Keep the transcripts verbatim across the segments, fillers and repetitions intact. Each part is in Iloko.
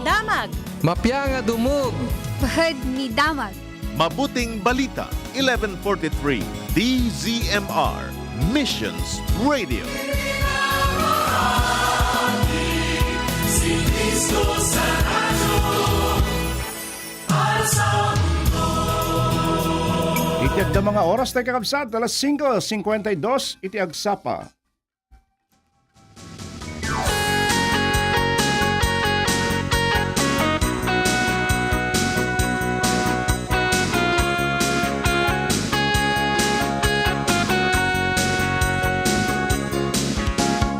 Damag. Mapia nga dumog. Bahed ni Damag. Mabuting Balita, eleven forty-three, D Z M R, Missions Radio. Iti adda nga oras tayo, kakabsat, alas singko singkwenta y dos iti agsapa.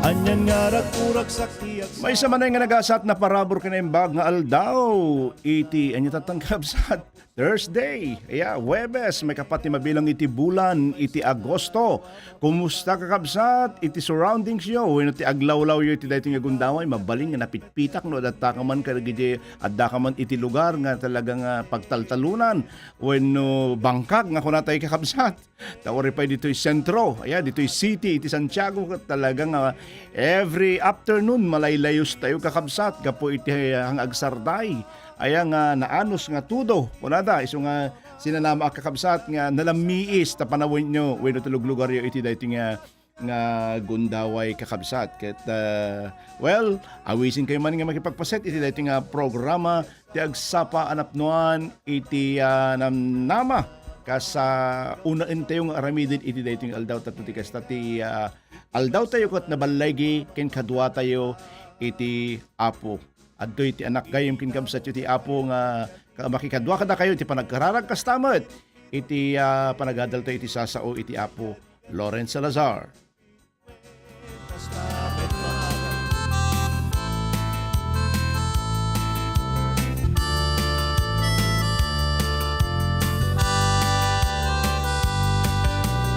Anian nga raguragsak ti agsa- Maysa manen nga nagasat, naparabur ken naimbag nga aldaw iti, ania tattan, kabsat? Thursday, aya, Huwebes, maikapat ti mabilang iti bulan iti Agosto. Kumusta, kakabsat, iti surroundings yo wenno ti aglawlaw yo iti daytoy nga gundaway? Mabalin nga napitpitak no adda ka man kadagiti, adda ka man iti lugar nga talaga nga pagtaltalunan wenno bangkag nga kunatayo, kakabsat. Ta uray pay ditoy sentro, aya, ditoy city iti Santiago, ket talaga nga every afternoon malaylayos tayo, kakabsat, gapu iti, ah, nga agsarday, aya, nga naanus nga tudo, kunada, isu nga sinanamaak, kakabsat, nga nalammiis ta panawenyo wenno ta luglugaryo iti daytoy nga, nga gundaway, kakabsat. Ket, ah, well, awisinkay man nga makipagpaset iti daytoy nga programa ti agsapa a napnoan iti, ah, namnama. Kas, ah, unaentayo nga aramiden iti daytoy nga aldaw, tapno ti kasta ti, ah, aldawtayo ket naballigi ken kaduatayo iti Apo. Adtoy ti anak gayyem ken kabsatyo ti Apo nga ka-, makikadua kadakayo iti panagkararag, kasta met iti, ah, panagadaltayo iti sasao iti Apo. Lawrence Salazar.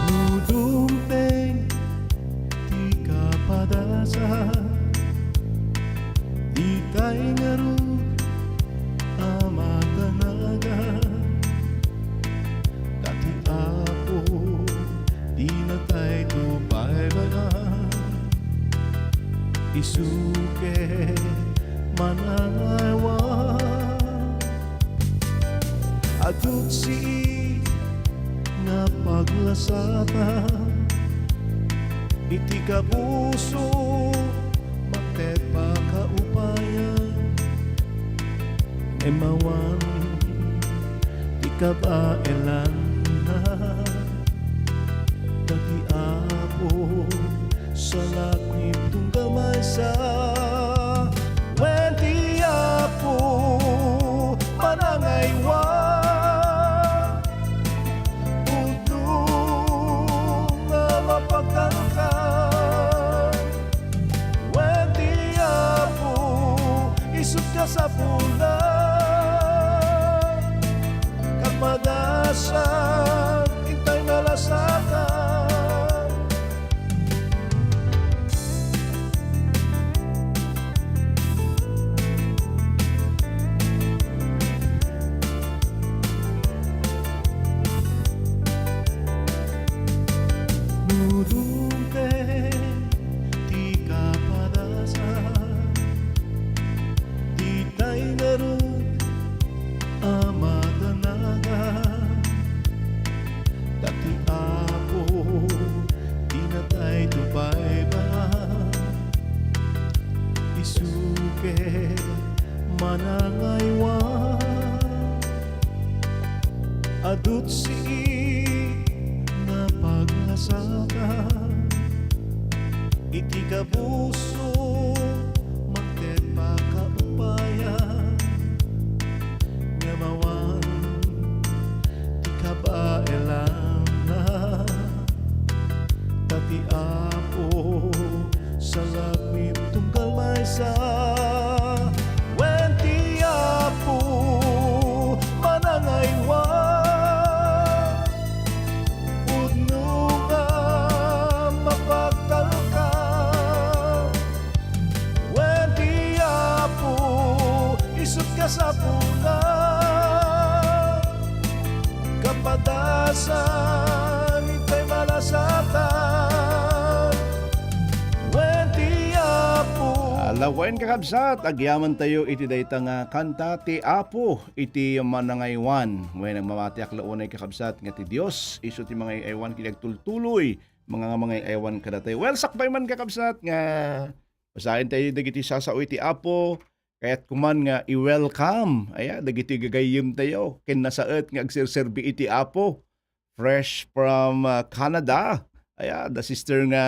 No dumteng ti kapadasan, ditay ngarud a madanagan. Ta ti Apo, dinatayto baybay-an. Isu ket manangaywan. Adu ti sii nga paglasatan iti kabuso, mangted pakaupayan. Ngem awan ti kabaelanna. Ta ti Apo, salaknib tunggal maysa. Wen ti Apo, manangaywan. Pudno nga mapagtalkan. Wen ti Apo, isut' kasapulan. Kapadasan, intay nalasakan. No dumteng ti kapadasan, ditay ngarud a madanagan. Ta ti Apo, dinatayto baybay-an. Isu ket manangaywan. Adu ti sii nga paglasatan iti kabuso, mangted pakaupayan. Ngem awan ti kabaelanna. Ta ti Apo, salaknib tunggal maysa. Wen ti Apo, manangaywan. Pudno nga mapagtalkan. Tawen, kakabsat, agyamantayo iti dayta nga kanta ti Apo iti manangaywan. Wen, nagmamatiak la unay, kakabsat, nga ti Dios isu ti mangay-aywan ken agtultuloy, manga nga mangay-aywan kadatayo. Well, sakbay man, kakabsat, nga basaentayo dagiti sasao iti Apo, kayatko man nga i-welcome, aya, dagiti gagayyemtayo ken nasaet nga agserserbi iti Apo. Fresh from, ah, Canada. Aya, da sister nga,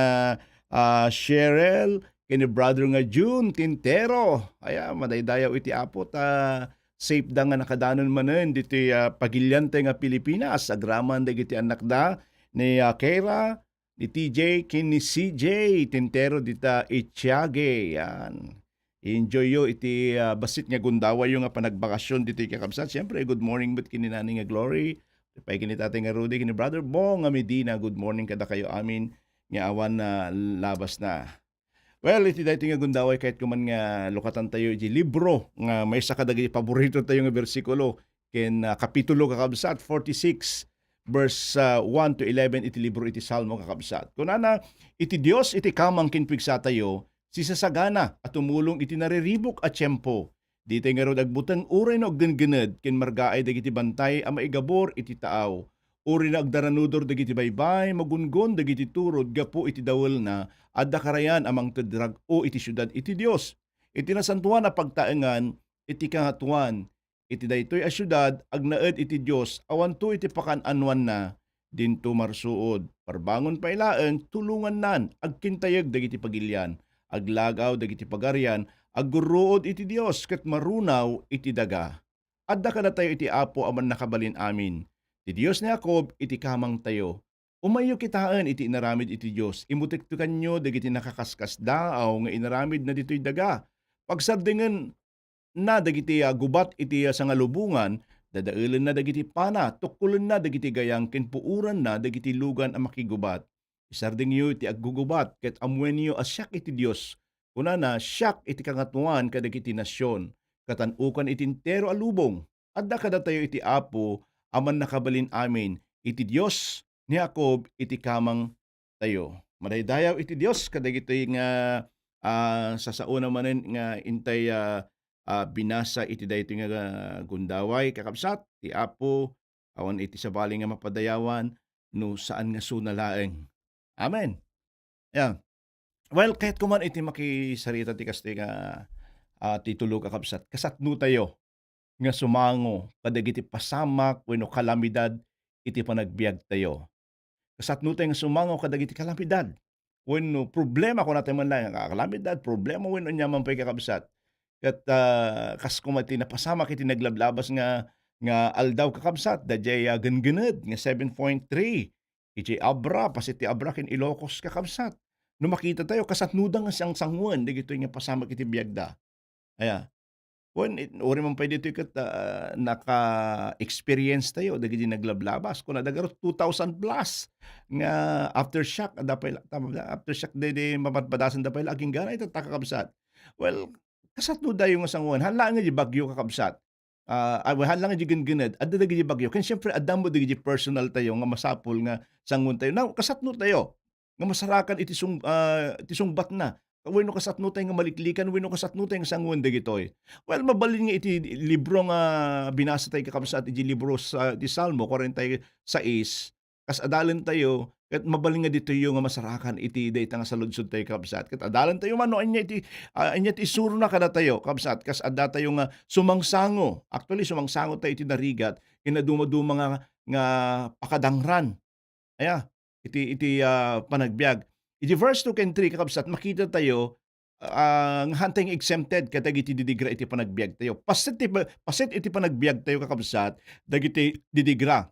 ah, Cheryl, ken ni brother nga June Tintero. Aya, madaydayaw iti Apo ta safe da nga nakadanon manen ditoy, ah, pagiliantay nga Pilipinas. Agraman dagiti annakda ni, ah, Keira, ni T J, ken ni C J Tintero dita Itiague. Yan. I-enjoy yo iti, ah, bassit nga gundawayyo nga panagbakasyon ditoy, kakabsat. Siyempre, good morning met ken ni Nanay nga Glory. Pay ken ni Tatay nga Rudy, ken ni Brother Bong nga Medina. Good morning kadakayo amin nga awan, ah, labasna. Well, iti daytoy nga gundaway, kayatko man nga lukatantayo iti libro nga maysa kadagiti paboritotayo nga bersikulo ken, ah, kapitulo, kakabsat, forty-six, verse, ah, one to eleven iti libro iti Salmo, kakabsat. Kunana, "Iti Dios iti kamang ken pigsatayo, sisasagana a tumulong iti nariribuk a tiempo. Ditay ngarud agbuteng uray no aggenggened ken margaay dagiti bantay a maigabur iti taaw. Uray no agdaranudor dagiti baybay, magunggon dagiti turod gapu iti dawelna, adda karayan a mangted rag-o iti siudad iti Dios. Iti nasantoan a pagtaengan iti Kangatoan, iti daytoy a siudad, agnaed iti Dios, awanto iti pakaan-anoanna, dinto marsuod. Parbangon pay laeng, tulongannan, agkintayeg dagiti pagilian, aglagaw dagiti pagarian, aggurruod iti Dios, ket marunaw iti daga. Adda kadatayo iti Apo a Mannakabalin-amin, ti Dios ni Jacob iti kamangtayo. Umayyo kitaen iti inaramid iti Dios, imutektekanyo dagiti nakaskasdaaw nga inaramidna ditoy daga. Pagsardengna dagiti, ah, gubat iti, ah, sangalubongan, dadaelenna dagiti pana, tukkolenna dagiti gayang ken puoranna dagiti lugan a makigubat. Isardengyo iti aggugubat, ket ammoenyo a siak iti Dios. Kunana, siak iti kangatoan kadagiti nasion, katan-okan iti entero a lubong. Adda kadatayo iti Apo a Mannakabalin-amin, iti Dios ni Jacob iti kamangtayo. Madaydayaw iti Dios kadagitoy nga, ah, sasaona manen nga intay, ah, ah, binasa iti daytoy nga gundaway, kakabsat, ti Apo awan iti sabali nga mapadayawan no saan nga suna laeng. Amen. Yeah. Well, kayatko man iti makisarita ti kastoy nga, ah, titulo, kakabsat. Kasatnotayo nga sumango kadagiti pasamak wenno kalamidad iti panagbiagtayo. Kasatnotayo nga sumango kadagiti kalamidad wenno problema, kunatayo man laeng nga kalamidad, problema wenno aniaman pay, kakabsat. Ket, ah, kas koma ti napasamak iti naglablabas nga, nga aldaw, kakabsat, daydiay, ah, genggened nga seven point three. Idiay Abra, paset ti Abra ken Ilocos, kakabsat. No makitatayo, kasatnoda nga sangsangoen dagitoy nga pasamak iti biagda. Aya. Wen, it-, uray man pay ditoy ket, ah, naka-experience tayo dagiti naglablabas. Kunada garud, two thousand plus nga aftershock, adda pay la, tama ba? Aftershock, di, di mapadpadasanda pay la. Agingga ita, kakabsat. Well, kasatnodayo nga sangoen. Haan laeng nga di bagyo, kakabsat. Ah, ay, haan laeng nga di genggened. Adda dagiti bagyo. Ken siyempre, adda met dagiti personal tayo nga masapul nga sangoentayo. Now, kasatnotayo nga masarakan iti sung-, ah, iti sungbatna. Wenno kasatnotayo nga maliklikan, wenno kasatnotayo nga sangoen dagitoy. Well, mabalin nga iti libro nga binasatayo, kakabsat, iti libro sa, iti Salmo forty-six, kas adalentayo, ket mabalin nga ditoyyo nga masarakan iti dayta nga saludsottayo, kakabsat. Ket adalentayo man no ania iti, ah, ania ti isurona kadatayo, kakabsat, kas addatayo nga sumangsango. Actually, sumangsangotayo iti narigat, ken nadumaduma nga, nga pakadangran. Aya, iti, iti, ah, panagbiag. Iti verse two ken three, kakabsat, makitatayo, ah, nga haantayo nga exempted kadagiti didigra iti panagbiagtayo. Paset ti pa-, paset iti panagbiagtayo, kakabsat, dagiti didigra.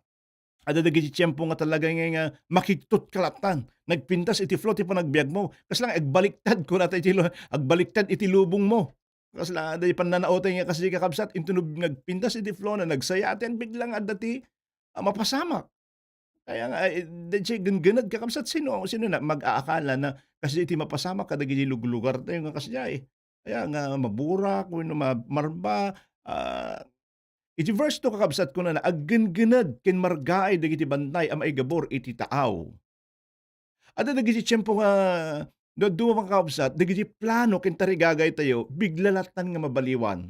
Adda dagiti tiempo nga talaga nga, nga makigtot ka lattan. Nagpintas iti flow ti panagbiagmo. Kasla nga agbaliktad, kunata iti lo-, agbaliktad iti lubongmo. Kasla, adda ti pannanaotay nga kasdi, kakabsat, inton nag-, nagpintas iti flow na, nagsayatian, bigla nga adda ti, ah, mapasamak. Kaya nga, ay, di siya genggened, kakabsat, sino, sino na mag-aakala na kasdi iti mapasamak kadagiti luglugartayo nga kasdiay? Kaya nga maburak, wenno ma-, marba, ah, iti verse two, kakabsat, kunana, "Aggenggened ken margaay dagiti bantay a maigabur iti taaw." Adda dagiti tiempo nga No adu man, kakabsat, dagiti plano ken tarigagaytayo, bigla lattan nga mabaliwan.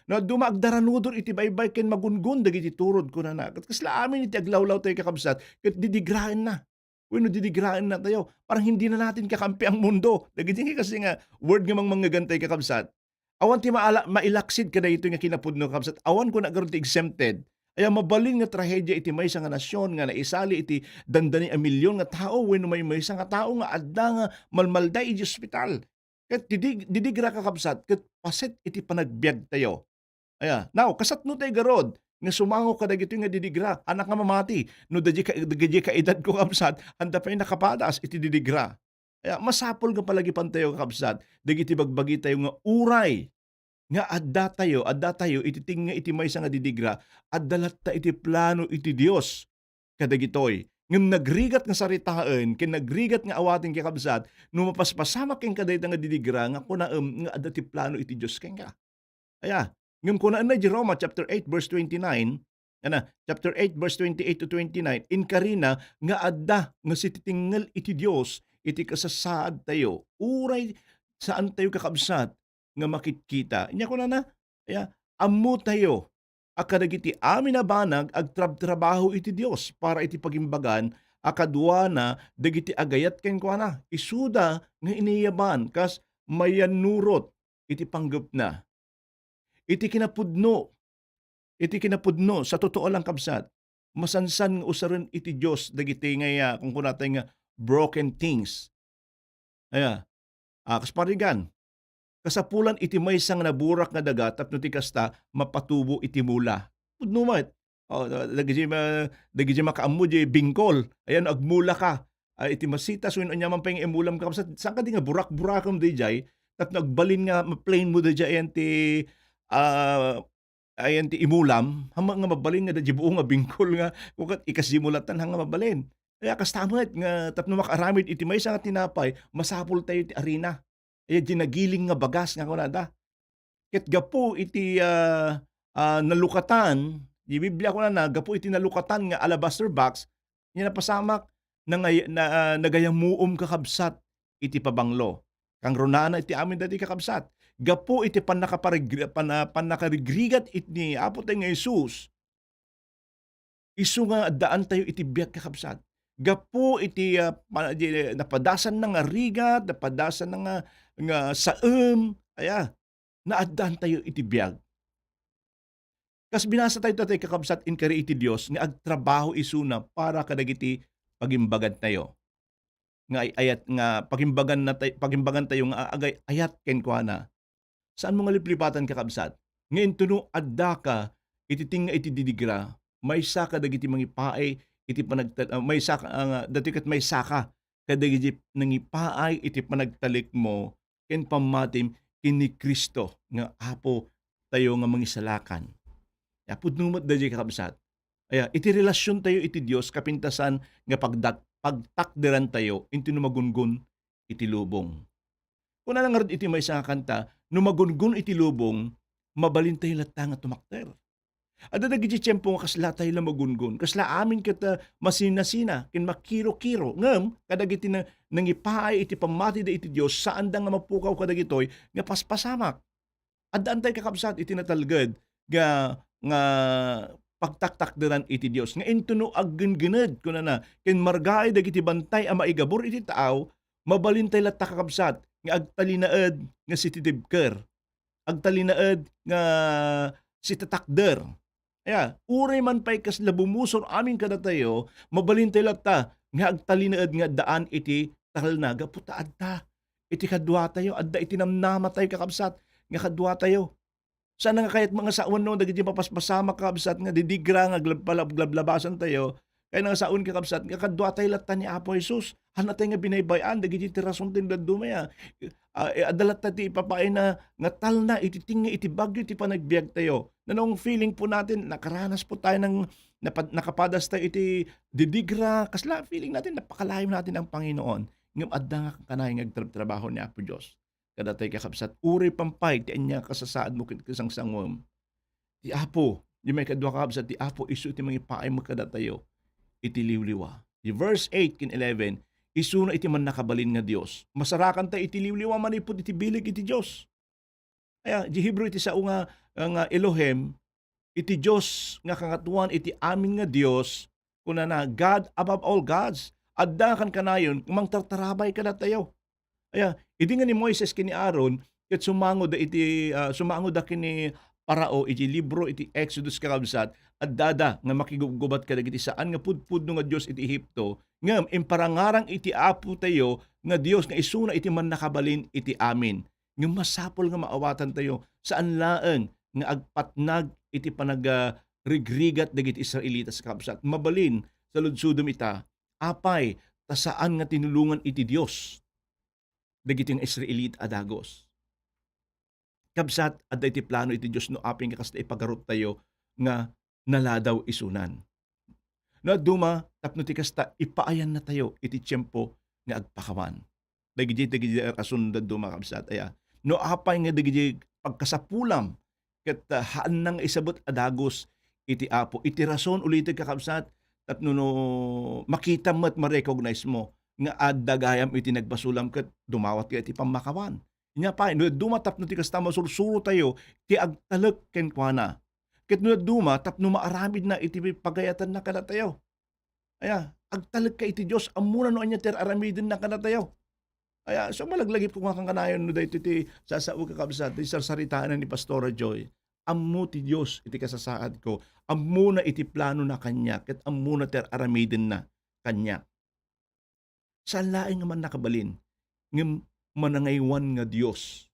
No adu man, agdaranudor iti baybay ken magungon dagiti turod, kunana. Ket kasla amin iti aglawlawtayo, kakabsat, ket didigraenna. Wenno didigraennatayo. Parang hindi na natin kakampi ang mundo. Dagiti nga kasi nga word nga mangmangngegantay, kakabsat. Awan ti maala-, mailaksid kadagitoy nga kinapudno, kakabsat. Awan kuna garud ti exempted. Aya, mabalin nga trahedia iti maysa nga nasion nga naisali iti dandani a milyon nga tao wenno maymaysa nga tao nga adda nga malmalday iti ospital. Ket didig-, didigra, kakabsat, ket paset iti panagbiagtayo. Aya, now, kasatnotay garud nga sumango kadagitoy nga didigra, anak nga mamati. No dagiti ka-, dagiti kaedadko, kabsat, anda pay nakapadas iti didigra. Aya, masapul nga palagipantayo, kakabsat, dagiti bagbagitayo nga uray nga addatayo, addatayo iti tengnga iti maysa nga didigra, adda latta iti plano iti Dios kadagitoy. Ngem nagrigat nga saritaen ken nagrigat nga awaten, kakabsat, no mapaspasamak kenka dayta nga didigra nga kunaem nga adda ti plano iti Dios kenka. Aya, ngem kunaenna iti Roma chapter eight verse twenty-nine, ana, chapter eight verse twenty-eight to twenty-nine, inkarina nga adda nga sititengngel iti Dios iti kasasaadtayo, uray saantayo, kakabsat, nga makitkita. Inya kunana, aya, ammotayo a kadagiti amin a banag agtrabtrabaho iti Dios para iti pagimbagan a kaduana dagiti agayat kenkuana. Isuda nga iniyaban kas mayannurot iti panggepna. Iti kinapudno, iti kinapudno, sa totoo lang, kabsat, masansan nga usaren iti Dios dagiti nga, ah, kunkunatay nga broken things. Aya, ah, kas parigan, kasapulan iti maysa nga naburak nga daga tapno ti kasta mapatubo iti mula. Pudno met. Oh, da-, dagiti ma-, dagiti makaammo di bingkol. Ayan, agmula ka. Ay, iti masitas, wenno aniaman pay nga imulam ka, kabsat, saan ka di nga burak-burakem daydiay, tapno agbalin nga ma-plain mo daydiay ayan ti, ah, ayan ti imulam, hamma nga mabalin nga daydiay buo nga bingkol nga, kukat, ikasdi mo lattan, hanga mabalin. Kaya kasta met nga tapno makaaramid iti maysa nga tinapay, masapultayo ti arina. Aya, di nagiling nga bagas nga kunada. Ket gapu iti, ah, ah, nalukatan, di Biblia kunana, gapu iti nalukatan nga alabaster box, nia napasamak, nangay-, na, ah, nagayamuom, kakabsat, iti pabanglo. Kangrunana iti amin dati, kakabsat. Gapu iti pannakaparigri-, panna-, pannakarigrigat it-, ni Apo tayo nga Jesus, isu nga addaantayo iti biag, kakabsat. Gapu iti, ah, pa-, di, napadasanna nga rigat, napadasanna nga, nga saem, aya, naaddaantayo iti biag. Kas binasatayo, tatay, kakabsat, inkari iti Dios nga agtrabaho isuna para kadagiti pagimbagantayo. Nga ay-, ayat nga pagimbagan natay-, pagimbagantayo nga agay-ayat kenkuana. Saanmo nga liplipatan, kakabsat, nga intono addaka iti tengnga iti didigra, maysaka dagiti mangipaay iti panagtal-, ah, maysaka, ah, nga, datoy ket maysaka kadagiti nangipaay iti panagtalekmo ken pammatim ken ni Cristo nga Apo tayo nga Mangisalakan. Ya, pudno met daydiay, kakabsat. Aya, iti relasiontayo iti Dios, kapintasan nga pagdak-, pagtakderantayo intono magungon iti lubong. Kuna na ngarud iti maysa nga kanta, no magungon iti lubong, mabalintayo latta nga tumakder. Adda dagiti tiempo nga kasla tayo la magungon, kasla amin ket, ah, masinasina ken makirokiro. Ngem kadagiti na-, nangipaay iti pammatida iti Dios, saanda nga mapukaw kadagitoy nga paspasamak. Addaantay, kakabsat, iti natalged nga, nga pagtaktakderan iti Dios. Nga intono aggenggened, kunana, ken margaay dagiti bantay a maigabur iti taaw, mabalintay latta, kakabsat, nga agtalinaed nga sititibker. Agtalinaed nga sitatakder. Aya, uray man pay kasla bumusor amin kadatayo, mabalintay latta nga agtalinaed nga addaan iti talna gapu ta adda iti kaduatayo, adda iti namnamatayo, kakabsat, nga kaduatayo. Saan nga kayat nga sawen no dagiti mapaspasamak, kakabsat, nga didigra nga aglab-, palab-, aglablabasantayo, kayat nga sawen, kakabsat, nga kaduatayo latta ni Apo Jesus. Hanatay nga binaybay-an dagiti ti rason ti dadduma, ya. Ah, eh, adda latta ti ipapaayna nga talna iti tengnga iti bagyo ti panagbiagtayo. Nanong feeling po natin, nakaranas po tayo ng napad-, nakapadas tayo iti didigra, kasla feeling natin, napakalayo natin ang Panginoon. Ngem adda nga kanayon nga agtrab-, trabaho ni Apo Dios. Kadatayo, kakabsat, uray pampay ti ania nga kasasaad mo ken kasangsanguem. Ti Apo, di may kadua, kakabsat, ti Apo isu ti mangipaay mo kadatayo iti liwliwa. Di verse eight ken eleven, Isuna iti mannakabalin nga Dios. Masarakanta iti liwliwa manipud iti bileg iti Dios. Aya, di Hebreo iti sao nga, nga Elohim, iti Dios nga kangatoan iti amin nga Dios, kunana, "God above all gods." Adda kankanayon, mangtartarabay kadatayo. Aya, idi nga ni Moises ken ni Aaron, ket sumangoda iti, ah, sumangoda ken ni Parao iti libro iti Exodus, kakabsat, addada nga makigubgubat kadagiti saan nga pudpudno nga dios iti Egipto, ngem imparangarang iti Apo tayo nga Dios nga isuna iti mannakabalin iti amin. Ngem masapul nga maawatantayo, saan laeng nga agpatnag iti panag-, ah, rigrigat dagiti Israelitas, kakabsat. Mabalin, saludsodem ita, apay ta saan nga tinulongan iti Dios dagiti nga Israelita a dagus? Kabsat, adda iti plano iti Dios no apay nga kasta ipagaruttayo nga naladaw isunan. No adduma, tapno ti kasta, ipaayannatayo iti tiempo nga agpakawan. Dagidi, dagidi a rason dadduma, kabsat, aya. No apay nga dagidi pagkasapulam, ket, ah, haanna nga isabet a dagus iti Apo. Iti rason, ulitek, kakabsat, tapno no makitam met, ma-recognize mo nga adda gayam iti nagbasolam ket dumawat ka iti pammakawan. Ania pay, no dadduma tapno ti kasta, masursurotayo ti agtalek kenkuana. Ket no dadduma tapno maaramidna iti pagayatanna kadatayo. Aya, agtalekka iti Dios, ammona no ania ti ar-aramidenna kadatayo. Aya, so malaglagipko nga kankanayon no daytoy ti sasao, kakabsat, ti sarsaritaenna ni Pastora Joy. Ammo ti Dios iti kasasaadko. Ammona iti planona kaniak, ket ammona ti ar-aramidenna kaniak. Saan laeng nga mannakabalin, ngem manangaywan nga Dios.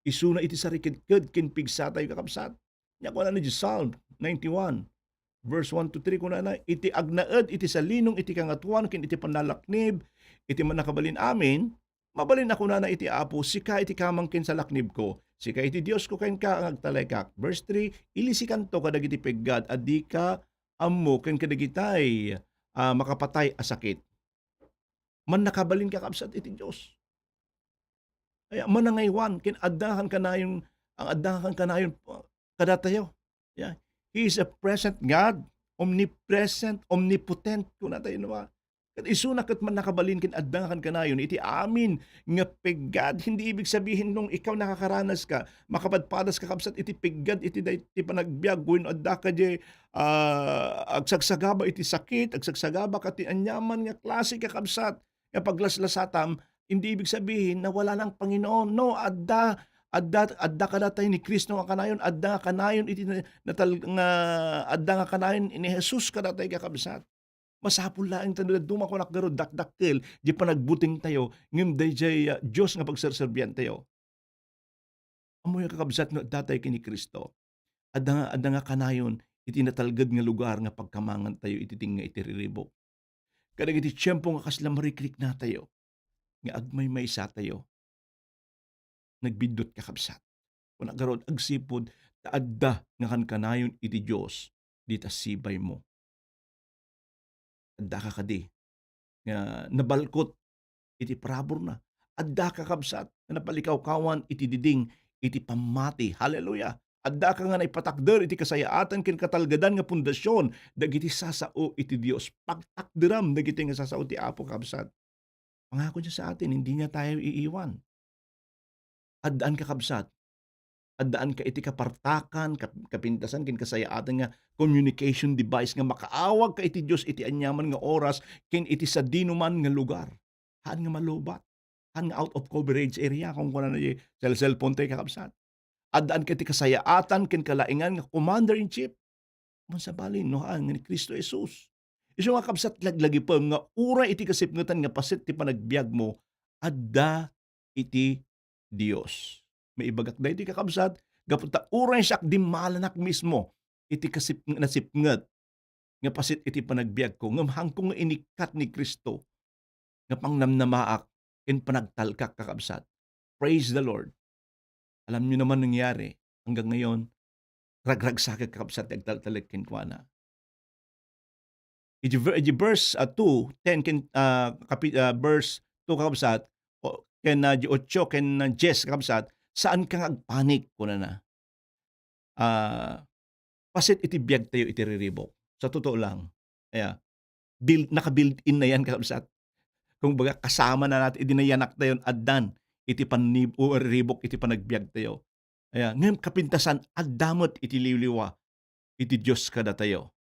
Isuna iti sarikidked ken pigsatayo, kakabsat. Nia kunana iti Psalm ninety-one, verse one to three, kunana, "Iti agnaed iti salinong iti kangatoan ken iti pannalaknib iti Mannakabalin Amin, mabalin a kunana iti Apo, 'Sika iti kamang ken salaknibko, sika iti Diosko, kenka nga agtalekak.'" Verse three, "Ilisikanto kadagiti peggad a dika ammo ken kadagitay, ah, makapatay a sakit." Mannakabalin, kakabsat, iti Dios. Aya, manangaywan ken adda kankanayon, ang adda kankanayon, ah, kadatayo. Yeah. He is a present God, omnipresent, omnipotent, kunatayo, no, ah. Ket isuna ket mannakabalin ken adda kankanayon iti amin nga peggad. Hindi ibig sabihin nung ikaw nakakaranas ka, makapadpadas ka, kabsat, iti peggad iti day-, ti panagbiag wenno adda ka diay, ah, agsagsagaba iti sakit, agsagsagaba ka ti aniaman nga klase, kakabsat, nga paglaslasatam, hindi ibig sabihin na wala nang Panginoon. No, adda, adda, adda kadatayo ni Cristo nga kanayon, adda nga kanayon iti na-, natal-, nga, adda nga kanayon ni Jesus kadatayo, kakabsat. Masapul laeng ta no dadduma, kunak, garud, dakdakkel diay panagbutengtayo, ngem daydiay, ah, Dios nga pagserserbiantayo. Ammoyo, kakabsat, no adda tayo ken ni Cristo, adda nga, adda nga kanayon iti natalged nga lugar nga pagkamangantayo iti tengnga iti riribuk. Kadagiti tiempo nga kasla marikriknatayo, nga agmaymaysatayo, nagbiddut, kakabsat. Kunak, garud, agsipud ta adda nga kankanayon iti Dios dita sibaymo. Addaka kadi nga nabalkot iti paraburna? Addaka, kabsat, nga napalikawkawan iti diding iti pammati? Hallelujah! Addaka nga naipatakder iti kasayaatan ken katalgedan nga pundasion dagiti sasao iti Dios? Pagtakderam dagiti nga sasao ti Apo, kabsat. Pangakona sa atin, hindi niya tayo iiwan. Addaan, kakabsat. Addaan ka iti kapartakan, kap-, kapintasan, ken kasayaatan nga communication device nga makaawag ka iti Dios iti aniaman nga oras ken iti sadinoman nga lugar. Haan nga malubat. Haan nga out of coverage area, kung kunana diay cell-, cellphone tayo, kakabsat. Addaan ka iti kasayaatan ken kalaingan nga commander in chief. Mansabali, no, haan nga ni Cristo Jesus. Isu nga, kabsat, laglagipem nga uray iti kasipngetan nga paset ti panagbiagmo, adda iti Dios. Maibagak daytoy, kakabsat, gapu ta uray siak, dimmalanak mismo iti kasip-, nasipnget nga paset iti panagbiagko, ngem haanko nga inikkat ni Cristo nga pangnamnamaak ken panagtalkak, kakabsat. Praise the Lord. Alam niyo naman nangyari, hanggang ngayon, ragragsakek, kakabsat, ti agtaltalek kenkuana. Iti ver-, iti verse, ah, two, ten ken, ah, kapi-, ah, verse two, kakabsat, o, ken, ah, di otso, ken, ah, dies, kakabsat, saan ka nga agpanik, kunana. Ah, paset iti biagtayo iti riribuk. Sa totoo lang, aya, build, naka-build-in na yan, kakabsat. kumbaga, kasamana nat-, idi nayanaktayon, addan iti pannib-, o ribok iti panagbiagtayo. Aya, ngem kapintasan, adda met iti liwliwa iti Dios kadatayo.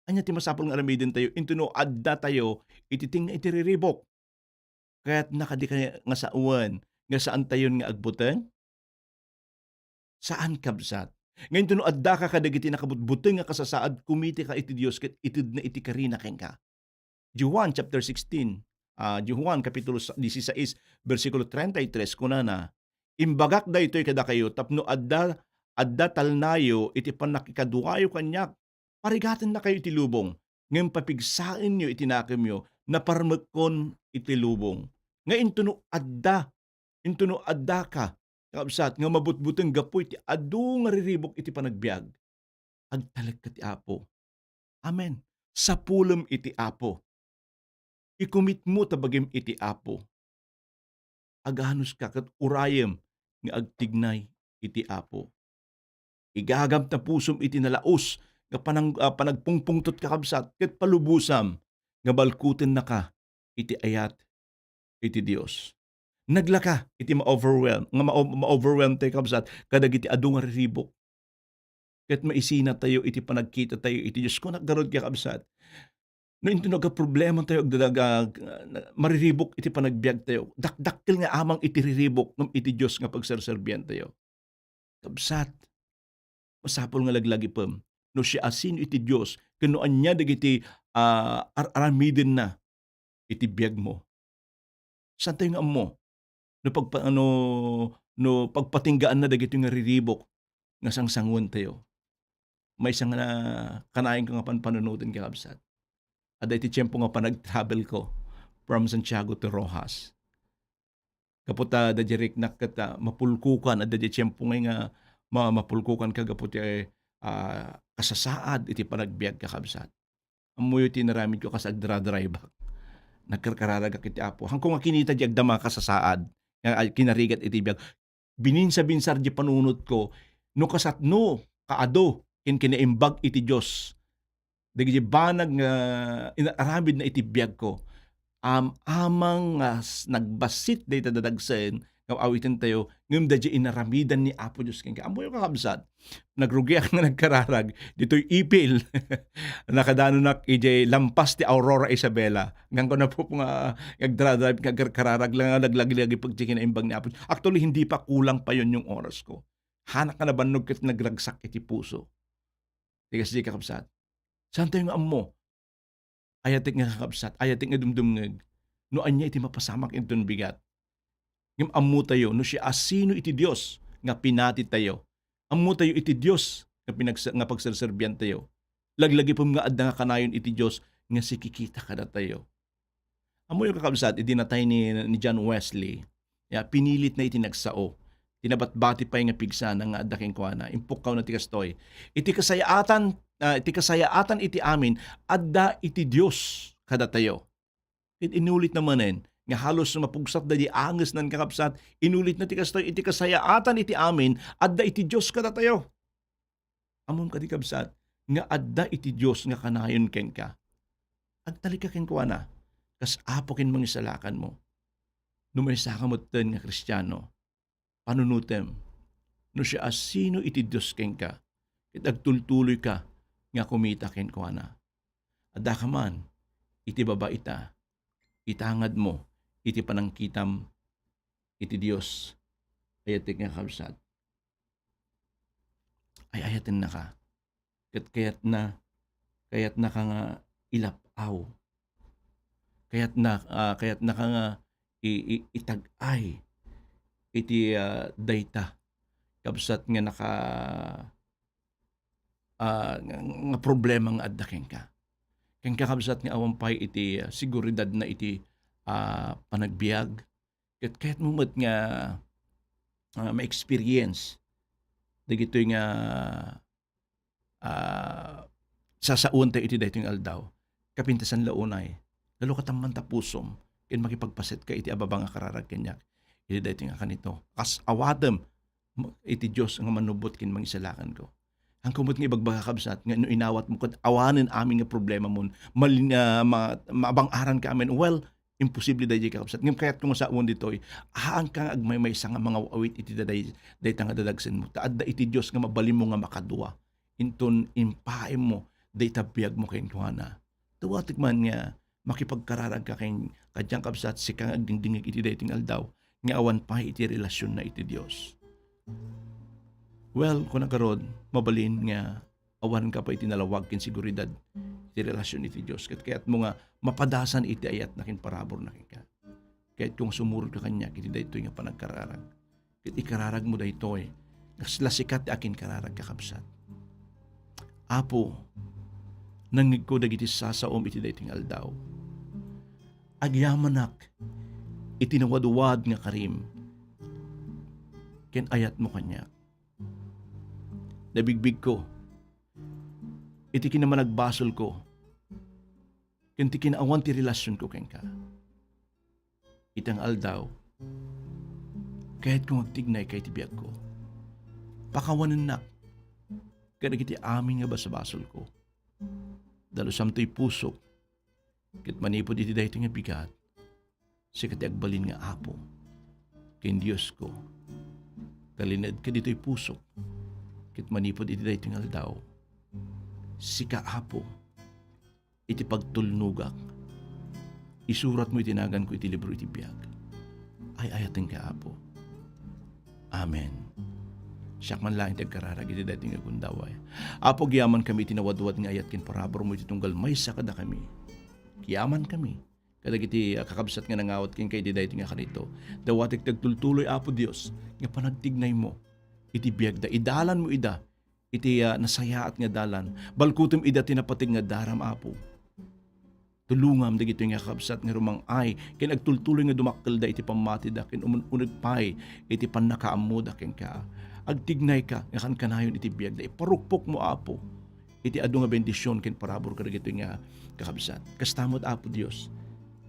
Ania ti masapul nga aramidentayo intono addatayo iti tengnga iti riribok? Kayatna kadi nga sawen nga saantayon nga agbuteng? Saan, kabsat. Nga intono addaka kadagiti nakabutbuteng nga kasasaad, kumiteka iti Dios ket itedna iti karina kenka. Juan chapter sixteen, ah, Juan kapitulo sa-, dieciséis, bersikulo treinta y tres, kunana, "Imbagak daytoy kadakayo tapno adda, adda talnayo iti pannakikaduayo kaniak. Parigatennakayo iti lubong, ngem papigsaenyo iti nakemyo, naparmekkon iti lubong." Nga intono adda, intono addaka, kakabsat, nga mabutbuteng gapu iti adu nga riribok iti panagbiag, agtalekka ti Apo. Amen. Sapulem iti Apo. Ikumitmo ta bagim iti Apo. Aganuska ket urayem nga agtignay iti Apo. Igagam ta pusom iti nalaus nga panang-, ah, panagpungpungtot, kakabsat, ket palubosam nga balkutennaka iti ayat iti Dios. Naglaka iti ma-overwhelm, nga ma-, ma-overwhelm tayo, kabsat, kadagiti adu nga riribok. Ket maisinatayo iti panagkitatayo iti Dios. Kunak garud, kakabsat, no intono agproblema tayo, agdadaga, mariribok iti panagbiag tayo, dakdakkel nga amang iti riribok ngem iti Dios nga pagserserbian tayo. Kabsat, masapul nga laglagipem no siasino iti Dios ken no ania dagiti, ah, ar-aramidenna iti biagmo. Saantayo nga ammo no pagpa-, no, no pagpatinggaanna dagitoy nga riribok nga sangsanguentayo. Maysa nga kanayon ko nga panpanunoten, kakabsat. Adda iti tiempo nga panag-travel ko from Santiago to Roxas. Gapu ta adda diay riknak ket, ah, mapulkokan, adda diay tiempo ngay nga ma-, mapulkokan ka gapu ti, ah, kasasaad iti panagbiag, kakabsat. Ammoyo ti inaramidko kas agdra-drive-ak. Nagkarkararagak iti Apo. Haanko nga kinita diay agda makasasaad nga, ah, kinarigat iti biag. Bininsa-binsar diay panunotko no kasano kaadu ken kinaimbag iti Dios dagiti banag nga inaaramidna iti biagko. Am-, amang nga s-, nagbassit dayta dadagsen nga awitentayo, ngem daydiay inaramidan ni Apo Dios kenka. Ammoyo, kakabsat, nagrugiak nga nagkararag ditoy Ipil. Nakadanonak idiay lampas ti Aurora Isabela. Ngem kuna po nga agdra-drive nga agkararag lang nga naglagilagi pag ti kinaimbag ni Apo. Actually, hindi pa, kulang pa yun yung oras ko. Hanak nga nabannog ket nagragsak iti puso. Ti kasdi, kakabsat. Saantayo nga ammo? Ayatek nga kakabsat, ayatek nga dumdumngeg no ania iti mapasamak inton bigat. Ngem ammotayo no siasino iti Dios nga pinatitayo. Ammotayo iti Dios nga pinagse-, nga pagserserbiantayo. Laglagipem nga adda nga kanayon iti Dios nga sikikita kadatayo. Ammoyo, kakabsat, idi natay ni, ni John Wesley, ya, pinilitna iti nagsao. Ti nabatbati pay nga pigsana nga adda kenkuana. Impukkawna ti kastoy, "Iti kasayaatan, ah, iti kasayaatan iti amin, adda iti Dios kadatayo." Ket inulitna manen nga halos mapugsat daydi angesnan, kakabsat, inulitna ti kastoy, "Iti kasayaatan iti amin, adda iti Dios kadatayo." Ammom kadi, kabsat, nga adda iti Dios nga kanayon kenka? Agtalekka kenkuana kas Apo ken Mangisalakanmo. No maysaka metten nga Kristiano, panunotem no siasino iti Dios kenka, ket agtultuloyka nga kumita kenkuana. Addaka man iti babaita, itangadmo iti panangkitam iti Dios. Ayatek nga kabsat, ay-ayatennaka. Ket kayatna, kayatnaka nga ilap-aw. Kayatna, ah, kayatnaka nga i-, i-, itag-ay iti, ah, dayta, kabsat, nga naka-, ah, nga, nga problema nga adda kenka. Kenka, kabsat, nga awan pay iti, ah, seguridadna iti, ah, panagbiag. Ket kayatmo met nga, ah, ma-experience dagitoy nga, ah, sasaontayo iti daytoy nga aldaw. Kapintasan la unay, lalo ka tamman ta pusom ken makipagpasetka iti ababa nga kararag kaniak iti daytoy nga kanito. Kas awatem iti Dios nga manubbot ken mangisalakanko. Haanko met nga ibagbaga, kabsat, nga no inawatmo ket awanen amin nga problemamon, malin-, ah, ma-, maabang-aranka amin. Well, imposible daydi, kakabsat. Ngem kayatko nga sawen ditoy, haanka nga agmaymaysa nga mangaw-awit iti daday-, dayta nga dadagsenmo. Ta adda iti Dios nga mabalinmo nga makadua. Inton impaaymo dayta biagmo kenkuana. Dawatek man nga makipagkararagka ken kadian, kabsat, sika nga agdingdingngeg iti daytoy nga aldaw nga awan pay iti relasionna iti Dios. Well, kuna garud, mabalin nga awanka pay iti nalawag ken seguridad iti relasion iti Dios. Ket kayatmo nga mapadasan iti ayatna ken paraburna kenka. Kayatko nga sumurotka kaniak iti daytoy nga panagkararag. Ket ikararagmo daytoy. Kasla sika ti akinkararag, kakabsat. Apo, nangngegko dagiti sasaom iti daytoy nga aldaw. Agyamanak iti nawadwad nga karim ken ayatmo kaniak. Nabigbigko iti kinamanagbasolko ken ti kinaawan ti relasionko kenka. Ita nga aldaw, kayatko nga agtignayka iti biagko. Pakawanennak kadagiti amin nga basabasolko. Dalusamto ti pusok, ket manipud iti daytoy nga bigat, sika ti agbalin nga Apo ken Diosko. Talineedka ditoy pusok, ket manipud iti daytoy nga aldaw, sika, Apo, iti pagtulnogak. Isuratmo iti naganko iti libro iti biag. Ay-ayatenka, Apo. Amen. Siak man laeng ti agkararag iti daytoy nga gundaway. Apo, agyamankami iti nawadwad nga ayat ken paraburmo iti tunggal maysa kadakami. Agyamankami kadagiti, ah, kakabsat nga nangawat kenka iti daytoy nga kanito. Dawatek ti agtultuloy, Apo Dios, nga panagtignaymo iti biagda. Idalanmo ida iti, ah, nasayaat nga dalan. Balkutem ida ti napateg nga daram, Apo. Tulongam dagitoy nga kakabsat nga rumang-ay ken agtultuloy nga dumakkelda iti pammatida ken umun-uneg pay iti pannakaammoda kenka. Agtignayka nga kankanayon iti biagda. Iparukpokmo, Apo, iti adu nga bendision ken parabur kadagitoy nga kakabsat. Kasta met, Apo Dios,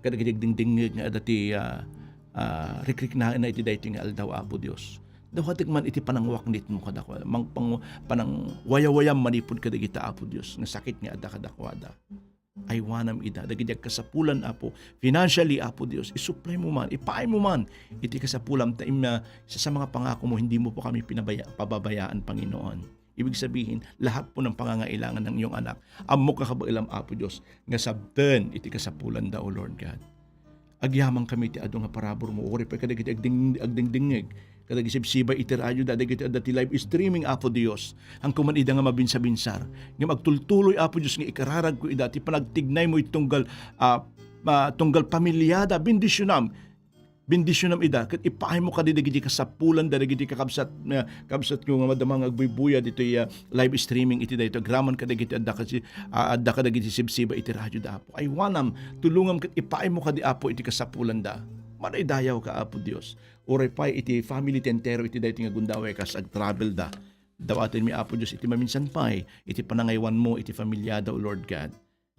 kadagiti agdingdingngeg nga adda ti, ah, ah, rikriknaenna iti daytoy nga aldaw, Apo Dios. Dawatek man iti panangwaknitmo kadakuada, mang-, pang-, panangwayawayam manipud kadagita, Apo Dios, nga sakit nga adda kadakuada. Aywanam ida, dagiti agkasapulan, Apo. Financially, Apo Dios, isuplaymo man, ipaaymo man iti kasapulam, ta imna sa, sa mga pangakomo, hindi mo po kami pinabaya-, pababayaan, Panginoon. Ibig sabihin, lahat po ng pangangailangan ng iyong anak, ammok nga kabaelam, Apo Dios, nga sabten iti kasapulanda, O Lord God. Agyamankami iti adu nga paraburmo, uray pay kadagiti agding-, agdingdingngeg, kadagiti sibsibay iti radioda, dagiti adda ti live streaming, Apo Dios. Hanko man ida nga mabinsabinsar. Ngem agtultuloy, Apo Dios, nga ikararagko ida ti panagtignaymo iti tunggal, ah, ah, tunggal pamiliada. Bendisionam. Bendisionam ida, ket ipaaymo kadi dagiti kasapulanda, dagiti kakabsat, ah, kabsatko nga madama nga agbuybuya ditoy, ah, live streaming iti daytoy. Agraman kadagiti adda kasi, ah, adda kadagiti sibsibay iti radioda, Apo. Aywanam, tulongam ket ipaaymo kadi, Apo, iti kasapulanda. Madaydayawka, Apo Dios. Uray pay iti family ti entero iti daytoy nga gundaway kas agtravelda. Dawatenmi, Apo Dios, iti maminsan pay iti panangaywanmo iti familiada, O Lord God,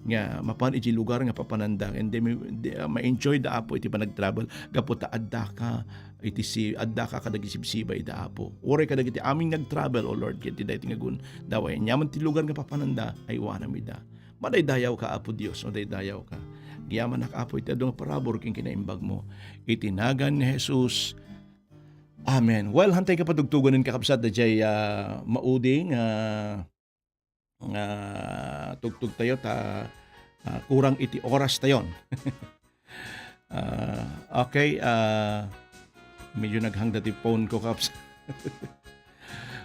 nga mapan iti lugar nga papananda, and then, di, ah, ma-enjoy da, Apo, iti panagtravel gapu ta addaka iti si-, addaka kadagiti sibsibay da, Apo. Uray kadagiti amin nga agtravel, O Lord, iti daytoy nga gundaway. Aniaman ti lugar nga papananda, aywanam ida. Madaydayawka, Apo Dios, madaydayawka. Agyamanak, Apo, iti adu nga parabur ken kinaimbagmo. Iti nagan ni Jesus. Amen. Well, hantay ka patugtuganen, kakabsat, daydiay, ah, maudi nga, nga tugtugtayo ta, ah, kurang iti orastayon. Ah, okay, ah, medyo naghangda ti phone ko, kaps.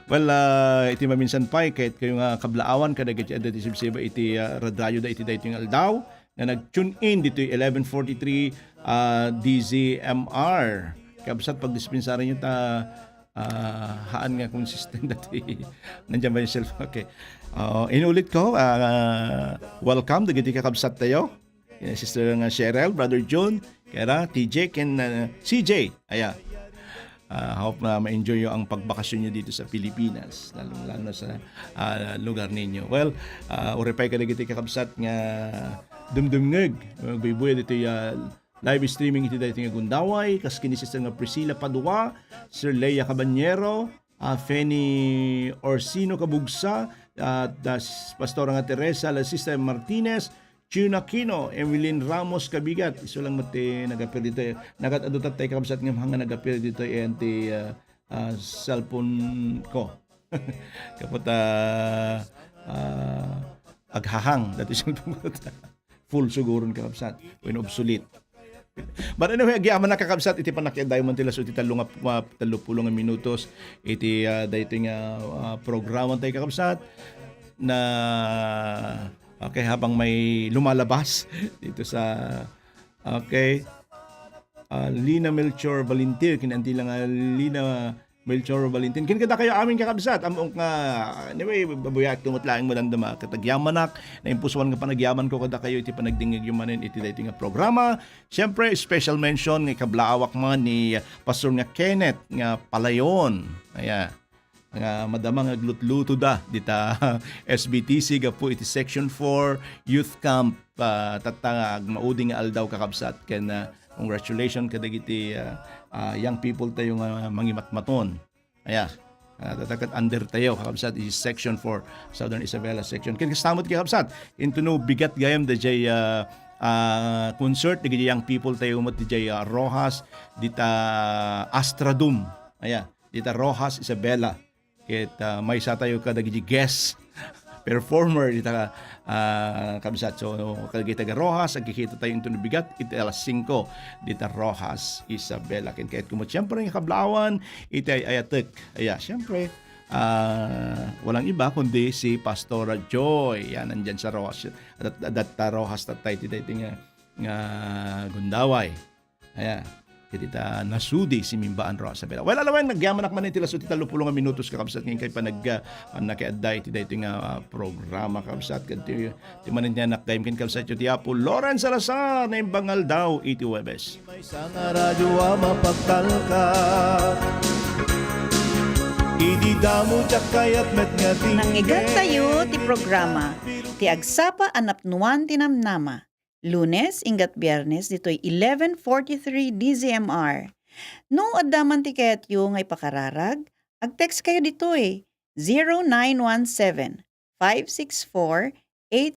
Well, ah, iti maminsan pay, kayatkayo nga kablaawan kadagiti adda ti sibsibay iti, ah, radradioda iti daytoy nga aldaw, nga nag-tune in ditoy eleven forty-three, ah, D Z M R. Kabsat, pagdispensaryo ta, ah, haan nga consistent dati. Nandiyan ba yung cellphone? Okay. Ah, inulit ko, ah, welcome dagiti kakabsat tayo. Eh, Sister nga Cheryl, Brother Jun, Kera, T J, ken, ah, C J. Aya. Ah, hope na ma-enjoy nyo ang pagbakasyon nyo dito sa Pilipinas, lalong-lalo na sa, ah, lugar ninyo. Well, ah, uray pay kadagiti kakabsat nga dumdumngeg, magbuybuya ditoy, ah, live streaming iti daytoy nga gundaway, kas ken ni Sister nga Priscilla Padua, Sir Lea Cabanyero, ah, Fanny Orsino Kabugsa, at, ah, Pastora nga Teresa, la Sister Martinez, Chino Aquino, Evelyn Ramos Kabigat, isu lang met ti nag-appear ditoy. Nagat-adu tattay, kakabsat, ngem hanga nag-appear ditoy, ayan ti, ah, ah, cellphone ko. Kapot, ah, ah, aghahang, dati cellphone ko. Full suguron, kakabsat, wenno obsolete. But anyway, agyamanak, kakabsat, iti pannakiaddayo man ti laso iti tallo nga, ah, tallo pulo nga minutos iti, ah, daytoy nga, ah, programa tayo, kakabsat, na, okay, habang may lumalabas dito sa, okay, ah, Lina Melchor Valentin, kinanti lang, ah, Lina Melchor Valentin. Ken kadakayo amin, kakabsat, ammo nga, anyway, babuyaak tumot laeng madamdama, ket agyamanak, naimpusuan nga panagyaman ko kadakayo iti panagdingngegyo manen iti daytoy nga programa. Siyempre, special mention nga ikablaawak man ni Pastor nga Kenneth nga Palayon. Aya, nga madama nga aglutluto da dita S B T C gapu iti Section four Youth Camp, ah, tatta nga agmaudi nga aldaw, kakabsat, ken, ah, congratulations kadagiti, ah, ah, young people tayo nga mangimatmaton. Aya, ah, tatta ket under tayo, kakabsat, is Section four, Southern Isabela Section. Ken kasta met, kakabsat, intono bigat gayam dayjay, ah, ah, concert dagiti young people tayo met dayjay, ah, Roxas, dita Astra Dome. Aya, dita Roxas, Isabela. Ket, ah, maysa tayo kadagiti guest performer dita, ah, kabsat. So, kadagiti taga Roxas, agkikita tayo intono bigat iti alas singko dita Roxas, Isabela. Ken kayatko met, siyempre, nga kablaawan iti ay-ayatek. Aya, siyempre, ah, walang iba kundi si Pastora Joy. Yan, nandyan sa Roxas. Dat-, dat-, Roxas tattay ti daytoy nga, nga gundaway. Aya, iti ta nasudi, simimbaan Roxas Isabela. Well, alawen, nagyamanak man iti laso ti tallo pulo nga minutos, kakabsat, ngem kay panag-, ah, pannakiadda iti daytoy nga, ah, programa, kakabsat, ket ti, ti manen ti anak gayam ken kabsatyo ti Apo Lawrence Salazar, naimbag nga aldaw iti Huwebes. Maysa nga radyo a mapagtalka. Idi damo diak kayat met nga tinggen. Nangngegatayo ti programa, ti agsapa a napnuan ti namnama. Lunes, inggat Biernes, ditoy eleven forty-three D Z M R. No adda man ti kayatyo nga ipakararag, ag-text kayo ditoy, zero nine one seven, five six four, eight